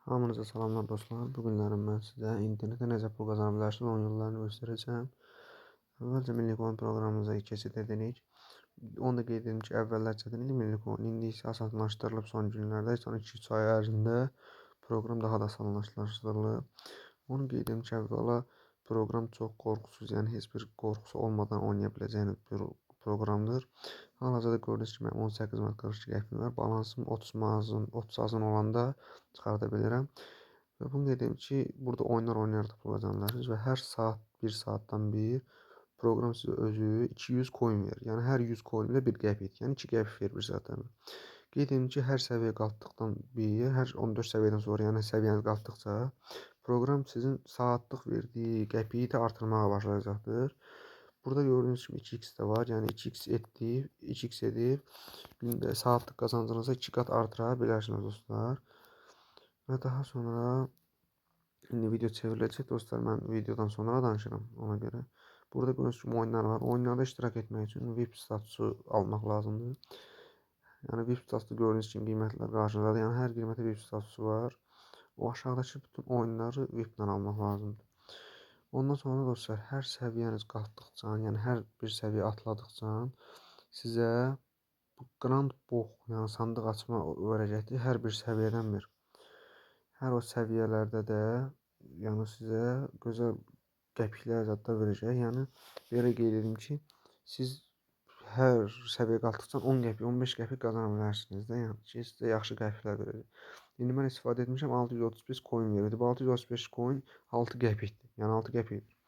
Hamınıza salamlar dostlar. Bu günlərim mən sizə internetdə necə pul qazana bilərsiniz, onun yollarını göstərəcəm. Əvvəlcə Milli Coin proqramımıza keçid edirik. Onu da qeyd edim ki, əvvəllər çətin idi Milli Coin. İndi isə asanlaşdırılıb son günlərdə, son 2-3 ay ərzində proqram daha da asanlaşdırılıb. Onu qeyd edim ki, əvvəla proqram çox qorxusuz, yəni heç bir qorxusu olmadan oynaya biləcəyiniz bir proqramdır. Hal-hazırda gördüyünüz kimi mənim 18 manat 42 qəpiyim var. Balansım 30 manatın, 30 azın olanda çıxarda bilirəm. Və bunu qeyd edim ki, burada oyunlar oynayaraq pul qazanırsınız və hər saat 1 saatdan bir proqram sizə özü 200 coin verir. Yəni hər 100 coin ilə 1 qəpik, yəni 2 qəpik verir bir saatdan bir. Qeyd edim ki, hər səviyyə qalxdıqdan bir, hər 14 səviyyədən sonra, yəni səviyyəniz qalxdıqca proqram sizin saatlıq verdiyi qəpiyi də artırmağa başlayacaqdır. Burada gördüyünüz kimi 2x də var. Yəni 2x etdi, 2x edib gündə saatlıq qazancınızı 2 qat artıra bilərsiniz dostlar. Və daha sonra indi video çevriləcək dostlar. Mən videodan sonra danışıram ona görə. Burada gördüyünüz kimi oyunlar var. Oyunlarda iştirak etmək üçün VIP statusu almaq lazımdır. Yəni VIP statusu gördüyünüz kimi qiymətlər qarşınızdadır. Yəni hər qiymətə VIP statusu var. O aşağıdakı bütün oyunları VIP-lə almaq lazımdır. Ondan sonra dostlar, hər səviyyəniz qalxdıqca, yəni hər bir səviyyə atladıqca sizə bu Grand Box, yəni sandıq açma verəcəkdir hər bir səviyyədən bir. Hər o səviyyələrdə də yəni sizə gözəl qəpiklər zadlar verəcək. Yəni belə qeyd edim ki, siz hər səviyyə qalxdıqca 10 qəpik, 15 qəpik qazana bilərsiniz də. Yəni ki, sizə yaxşı qəpiklər verəcək. İndi mən istifadə etmişəm, 635 coin verirdi. Bu 635 coin 6 qəpikdir. Yəni 6 qəpikdir.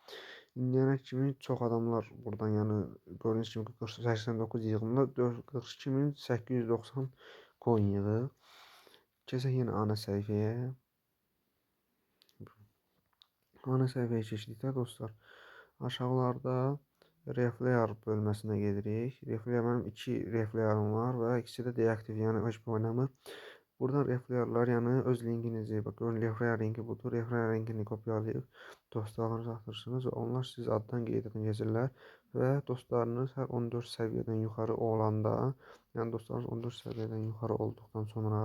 İndiyənə kimi çox adamlar buradan, yəni gördüyünüz kimi 89 yığımda 42.890 coin yığıb. Keçək yenə ana səhifəyə. Ana səhifəyə keçdikdə dostlar, aşağılarda Reflear bölməsinə gedirik. Reflear, mənim 2 reflearım var və ikisi də deaktiv, yəni heç bir oynamır. Buradan reflearlar, yəni öz linkinizi, bax görün, reflear linki budur. Reflear linkini kopyalayıb dostlarınıza atırsınız və onlar siz addan qeydiyyatdan keçirlər və dostlarınız hər 14 səviyyədən yuxarı olanda, yəni dostlarınız 14 səviyyədən yuxarı olduqdan sonra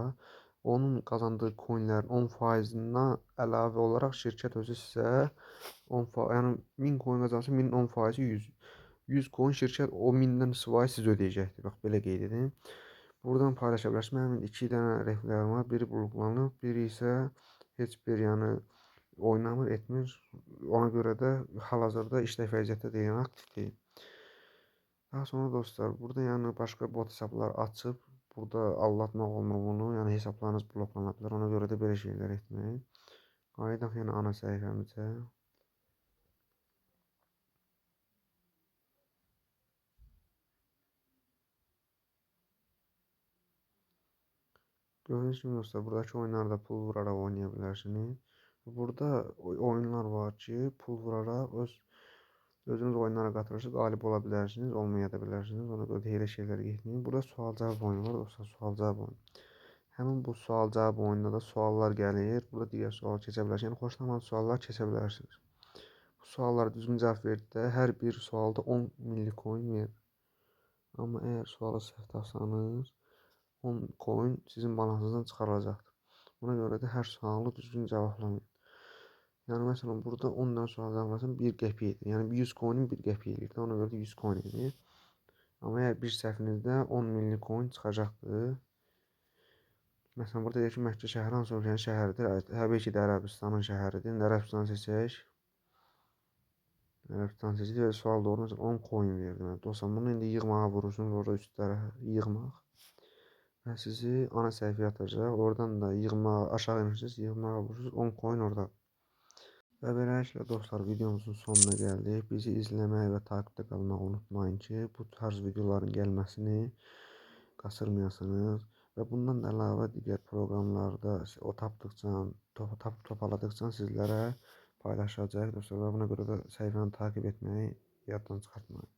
onun qazandığı coinlərin 10%-dən əlavə olaraq şirkət özü sizə 10%, yəni 1000 coin qazansa 1000-in 10%-i 100. 100 coin şirkət o 1000-dən sivayi siz ödəyəcəkdir. Bax belə qeyd edin. Buradan paylaşa bilərsiniz. Mənim 2 dənə reflərim var. Biri bloklanıb, biri isə heç bir, yəni oynamır, etmir. Ona görə də hal-hazırda işlək vəziyyətdə deyil, yəni aktiv deyil. Daha sonra dostlar, burada yəni başqa bot hesablar açıb burada aldatmaq olmur bunu. Yəni hesablarınız bloklana bilər. Ona görə də belə şeylər etməyin. Qayıdaq yenə ana səhifəmizə. Gördüyünüz kimi dostlar, buradakı oyunlarda pul vuraraq oynaya bilərsiniz. Burada oyunlar var ki, pul vuraraq özünüz oyunlara qatılırsınız, qalib ola bilərsiniz, olmaya da bilərsiniz. Ona görə də elə şeylər getməyin. Burada sual-cavab oyunu var dostlar, sual-cavab oyunu. Həmin bu sual-cavab oyununda da suallar gəlir. Burada digər sual keçə bilərsiniz. Yəni xoşlamadığınız suallar keçə bilərsiniz. Bu suallara düzgün cavab verdikdə hər bir sualda 10 milli coin verir. Amma əgər sualı səhv tapsanız, 10 coin sizin balansınızdan çıxarılacaqdır. Buna görə də hər sualı düzgün cavablamayın. Yəni məsələn burada 10 dənə sual cavablasan 1 qəpik edir. Yəni 100 coinin 1 qəpik edir. Ona görə də 100 coin edir. Amma əgər bir səhvinizdə 10 milli coin çıxacaqdır. Məsələn burada deyir ki, Məkkə şəhəri hansı ölkənin şəhəridir? Təbii ki də Ərəbistanın şəhəridir. İndi Ərəbistanı seçək. Ərəbistan seçdik və sual doğru. Məsələn 10 coin verdi. Mən. Dostlar, bunu indi yığmağa vurursunuz. Orada üstlərə yığmaq. Və sizi ana səhifəyə atacaq. Oradan da yığmağa, aşağı inirsiniz, yığmağa vurursunuz. 10 coin orada. Və beləliklə dostlar, videomuzun sonuna gəldik. Bizi izləməyi və takipdə qalmağı unutmayın ki, bu tarz videoların gəlməsini qaçırmayasınız. Və bundan da əlavə digər proqramlarda o tapdıqca, topaladıqca sizlərə paylaşacaq dostlar. Və buna görə də səhifəni takip etməyi yaddan çıxartmayın.